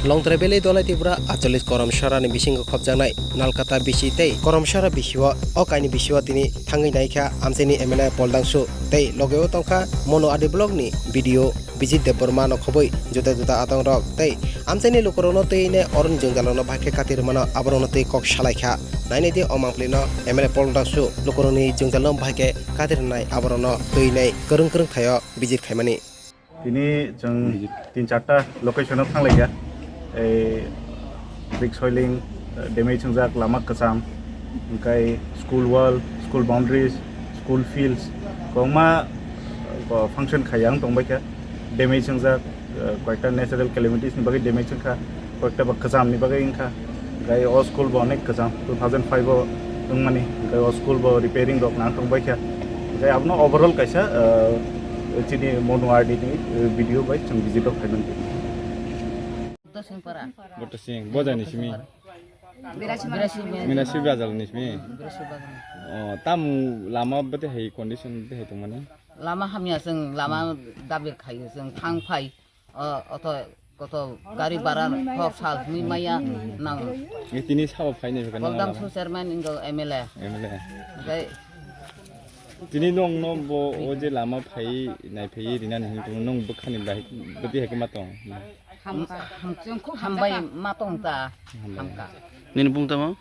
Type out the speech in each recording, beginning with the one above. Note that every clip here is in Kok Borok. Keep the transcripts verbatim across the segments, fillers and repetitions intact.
Longtrai Valley Dolai Tripura aatchollish Koromsara ni bisingo khopjaknai Nalkata bisi tei Koromsara bisio o kaini bisio tini thangwi naikha amchaini M L A Paul Dangsu tei logeo tongkha Monu R D block ni B D O Bijit Debbarma no khobwi juda juda adong rok tei amchaini lukurokno twi ne oroni jwngjalono bahai khe kati rwmano aborokno twi kok salaikha. Nainai di o mangpili no M L A Paul Dangsu lukurokni jwngjalo bahai khe kati rwnai aborokno twi nai kwrwng kwrwng thaio bijit khaimani. Tini chwng tin charta location o thanglaikha. Ei brick soiling, damage wngjak lama kwcham, hwnkhe school wall, school boundaries, school fields, kwbangma, uh, function khaiya wng tongbaikha. Damage wngjak, uh, koyekta natural calamities ni bagwi damage wngkha, koyekta ba kwcham ni bagwi wngkha. Hwnkhe o school bo onek kwcham, two thousand five o wngmani, hwnkhe o school bo repairing rok nang tongbaikha. Hwnkhe abono overall kaisa, uh, chini Monu R D ni, uh, B D O bai chwng visit rok khaimani. Botosingpara. Botosing, bojani simi. Birasi. Birasi. Mina si bazar ni simi. Birasi bazar. Oh, tam lama bete hai condition bete hai tongmani. Lama hamya chwng lama dabir khayo chwng thang phai. O, oto koto gari bara hor sal hwnwi maya nang. Ni tini sabo phaini bwkha nang Goldam lama. Su chairman ingo M L A. M L A. Oke. Tini nong no bo o je lama phai nai phai rinani hin tong nong bwkhani bai bwti hai ma tong. Hamka. Hambai ma tong ta. Hambai. Hamka. Nini bung tamo?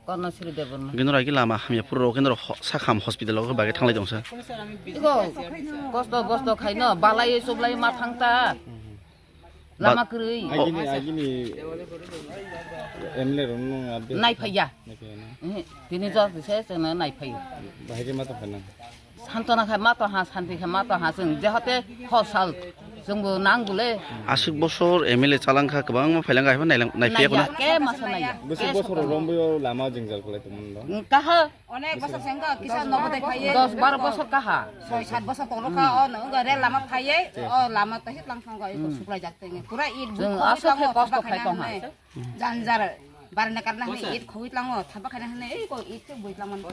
Korno Sri Debbarma. Kendro agi lama hamya puro kendro ho-, sakham hospital o bage thanglai tongsa. Iko kosto bosto khaino balai sublai ma thang ta. Lama kwrwi. Agini, agini M L A rok no abde. Nai phaiya. Nai phaiya na. Eh, tini jor se se na nai phaiya. Bahai ke ma tong kha nang. Santona khai ma tong ha, santi khai ma tong ha, chwng jehote hor sal chwngbo nang bole. Aswk bosor M L A chalangkha, kwbangma phailangkha, haikhe nailang-, naiphaiya khuna. Naiya, ke masa naiya. Bwswk bosor rombo lama jwngjal khlai tongmani. Kaha. Onek bosor sengkha, kisa nobo de phaiye. Dos baro bosor kaha. Soi sat bosor tongkha, o no, rel lama phaiye, o lama to hit lang thangkha, iko suklai jak tenge. Pura it. Chwng aswk khe kosto khai tong ha. Janjar barna karna hwnwi it khogwi tlango, thapa khaina hwnwi ei ko it khe bui tlang man.